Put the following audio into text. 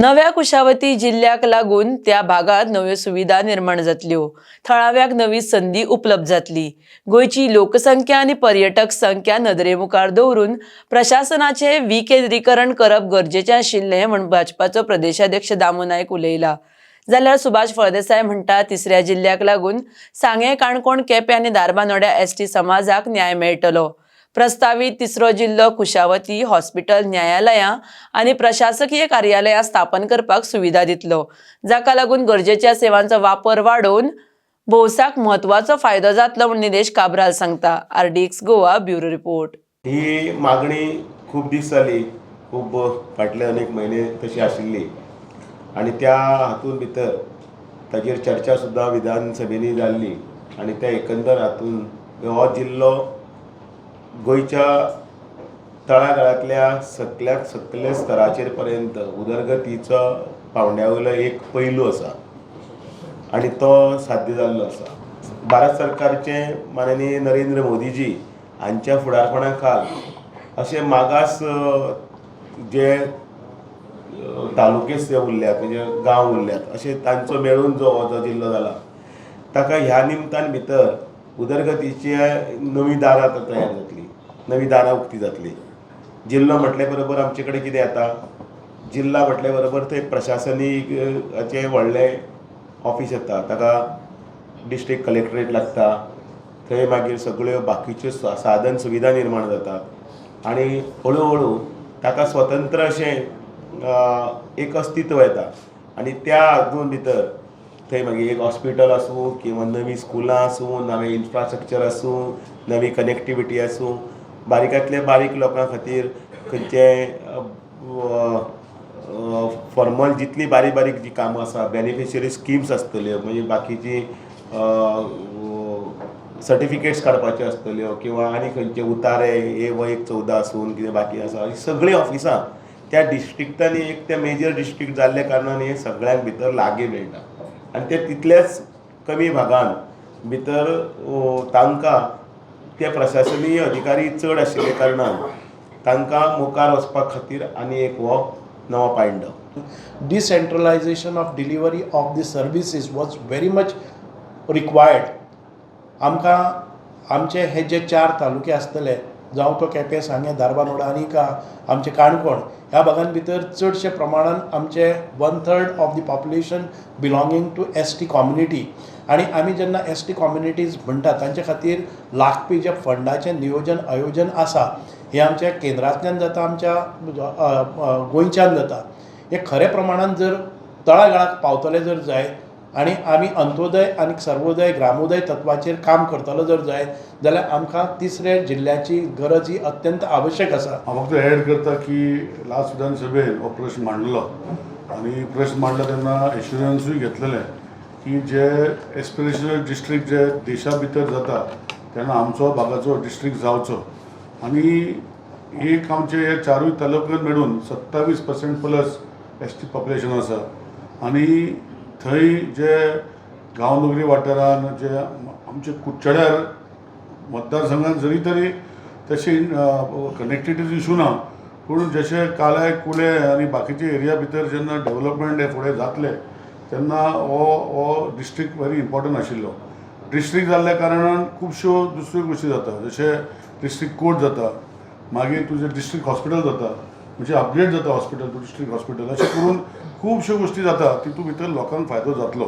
नव्या कुशावती जिल्ल्याक लागून त्या भागात नव्यो सुविधा निर्माण जातल्यो, थळाव्याक नवी संदी उपलब्ध जातली. गोंयची लोकसंख्या आनी पर्यटक संख्या नदरे मुखार दवरून प्रशासनाचे विकेंद्रीकरण करप गरजेचें आशिल्लें म्हूण भाजपाचो प्रदेशाध्यक्ष दामू नायक उलयला. जाल्यार सुभाष फळदेसाय म्हणटा, तिसऱ्या जिल्ल्याक लागून सांगें, काणकोण, केपें आनी धारबानोड्या एसटी समाजाक न्याय मेळटलो. प्रस्तावीत तिसरो जिल्लो कुशावती हॉस्पिटल, न्यायालयां आनी प्रशासकीय कार्यालयां स्थापन करपाक सुविधा दितलो, जाका लागून गरजेच्या सेवांचो वापर वाडोवन भौसाक म्हत्वाचो फायदो जातलो म्हूण निलेश काब्राल सांगता. RDX Goa, bureau report. ही मागणी खूब दीस जाली, खूब फाटले अनेक म्हयने तशी आशिल्ली आनी त्या हातूंत भितर ताजेर चर्चा सुद्दां विधानसभेंनी जाल्ली. आनी त्या एकंदर हातून हो जिल्लो गोंयच्या तळागाळांतल्या सगल्याक सकल्या स्तराचेर पर्यंत उदरगतीचो पावंड्या वयलो एक पैलू आसा आनी तो साध्य जाल्लो आसा. भारत सरकारचे माननीय नरेंद्र मोदीजी हांच्या फुडारपणा खाल अशे मागास जे तालुकेच जे उरल्यात, म्हणजे गांव उरल्यात, अशे तांचो मेळून जो हो जो जिल्लो जाला, ताका ह्या निमतान भितर उदरगतीची नवीं दारां आतां तयार जातली, नवीं दारां उक्ती जातली. जिल्लो म्हटले बरोबर आमचे कडेन कितें येता? जिल्ला म्हटले बरोबर थंय प्रशासनीक हाचें व्हडलें ऑफीस येता, ताका डिस्ट्रिक्ट कलेक्टरेट लागता. थंय मागीर सगळ्यो बाकीच्यो साधन सुविधा निर्माण जाता आनी हळू हळू ताका स्वतंत्र अशें एक अस्तित्व येता. आनी त्या हातून भितर थंय मागीर एक हॉस्पिटल आसूं किंवा नवीं स्कुलां आसूं, नवें इन्फ्रास्ट्रक्चर आसूं, नवी कनेक्टिविटी आसूं, बारीकांतल्या बारीक लोकां खातीर खंयचें फॉर्मल जितलीं बारीक बारीक जीं कामां आसा, बेनिफिशरी स्किम्स आसतल्यो, म्हणजे बाकीची सर्टिफिकेट्स काडपाच्यो आसतल्यो किंवा आनी खंयचे उतारे ए व 1/14 आसून कितें बाकी आसा, ही सगळीं ऑफिसां त्या डिस्ट्रिक्टांनी एक ते मेजर डिस्ट्रिक्ट जाल्ल्या कारणान हें सगळ्यांक भितर लागीं मेळटा. आनी ते तितल्याच कमी भागान भितर तांकां ते प्रशासनीय अधिकारी चड आशिल्ल्या कारणान तांकां मुखार वचपा खातीर आनी एक हो नवो पायंडो. Decentralization of delivery of the services was very much required. आमकां आमचे हे जे चार तालुके आसतले, जावं तो केपें, सांगें, धारबानोडा आनी आमचे काणकोण, ह्या भागान भितर चडशे प्रमाणान आमचे one third of the population belonging to ST community. आनी आमी जेन्ना एस टी कम्युनिटीज म्हणटा, तांचे खातीर लागपी जे फंडाचें नियोजन आयोजन आसा, हें आमच्या केंद्रांतल्यान जाता, आमच्या गोंयच्यान जाता. हे खऱ्या प्रमाणान जर तळागाळाक पावतले जर जायत आनी आमी अंत्योदय आनी सर्वोदय, ग्रामोदय तत्वाचेर काम करतलो जर जायत जाल्यार आमकां तिसऱ्या जिल्ल्याची गरज ही अत्यंत आवश्यक आसा. हांव फक्त एड करता की लास्ट विधानसभेन हो प्रश्न मांडलो आनी प्रश्न मांडलो तेन्ना एश्युरन्सूय घेतलेले की जे एस्पिरेशनल डिस्ट्रिक्ट जे देशा भितर जाता तेन्ना आमचो भागाचो डिस्ट्रिक्ट जावचो. आनी एक आमचे हे चारूय तालुक्यान मेळून 27% प्लस एसटी पॉप्युलेशन आसा. आनी थंय जे गांवनगरी वाठारान जे आमचे कुडचड्यार मतदारसंघात जरी तरी तशी कनेक्टिविटी इशू ना, पूण जशे कालाय, कुले आनी बाकीचे एरिया भितर जेन्ना डेवलपमेंट हे फुडें जातले तेन्ना हो डिस्ट्रिक्ट व्हेरी इम्पॉर्टंट आशिल्लो. डिस्ट्रिक्ट जाल्ल्या कारणान खुबश्यो दुसऱ्यो गोश्टी जाता, जशें डिस्ट्रिक्ट कोर्ट जाता, मागीर तुजें डिस्ट्रिक्ट हॉस्पिटल जाता, म्हणजे अपग्रेड जाता हॉस्पिटल टू डिस्ट्रिक्ट हॉस्पिटल. अशें करून खुबश्यो गोश्टी जाता, तितूंत भितर लोकांक फायदो जातलो.